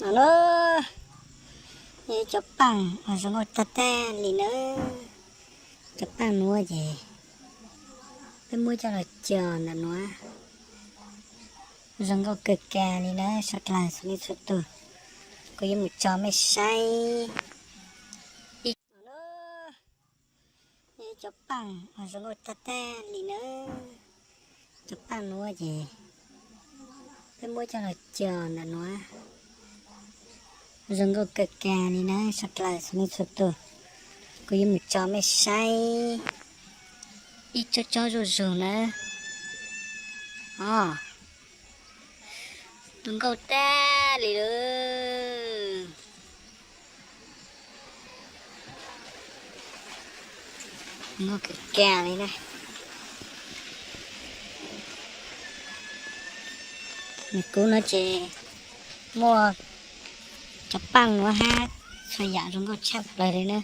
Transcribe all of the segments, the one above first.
No na, cov paaj uas zoo nkauj tag tag li na. Cov paaj nuav ces peb muab coj los cog ntawm nuav. Zoo nkauj kawg kag li na, sawv dlawg txhua leej txhua tug, kuv yuav mus tso mej saib. Ib, cov paaj uas zoo nkauj tag tag li na. Cov paaj nuav ces peb muab coj los cog ntawm nuav. Zoo nkauj kawg kag li na, sawv dlawg txhua leej txhua tug, kuv yuav mus tso mej saib. Ib tsob tsob zuj zug na. Os, tus nkauj tag li lawm. Nkauj kawg kag li na. Nws kuv no ces muaj cov paaj nuav hab txhua yam zoo nkauj tshaj plaws li na.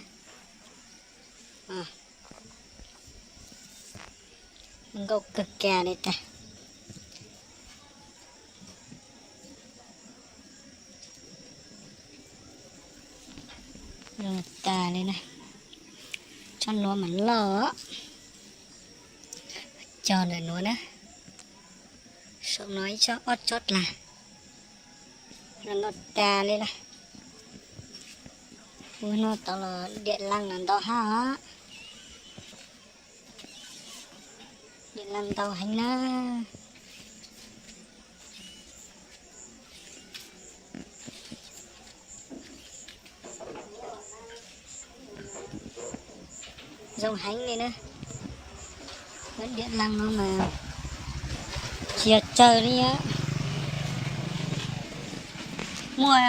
Nkauj kawg kag li tas. Zoo tas li na. Tsob nuav mas loj. Cog ntawm nuav na. Saum no ib tsob ob tsob dlaag. Zoo nkauj tas li lawm. Ua no tau los diam laag los ntau hab os. Diam laag ntau heev na. Zoo heev li na. Diam laag no mas tsis yog tsawg li. Muaj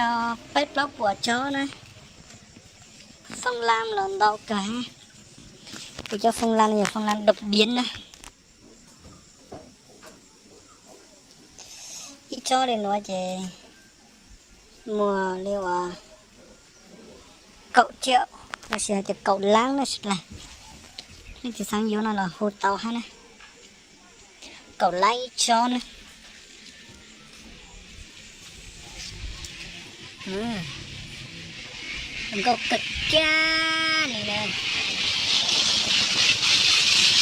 peb plaub puas tsob na. Foob lam los ntau kawg. Kuv cov foob lam no yog foob lam dov diav na. Ib tsob li nuav ces muag li uas kaum tsiaum lossis hais tias kaum lab na sawv dlawg. Leej twg xaav yuav no los hu tau hab na. Kaum lab ib tsob na. Nkauj kawg kiag li na.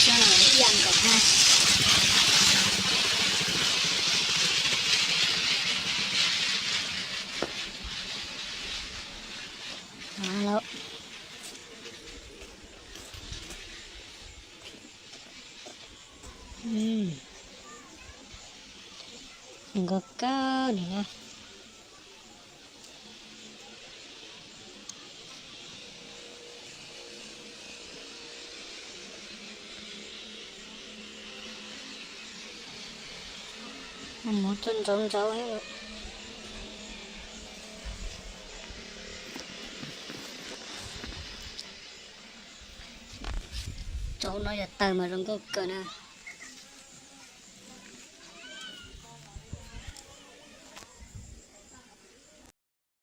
Tsob no ib yam nkaus hab. Nkauj kawg li na. Muag tuaj ntsauv ntsauv. Tsob no yog tawg mas zoo nkauj kawg na.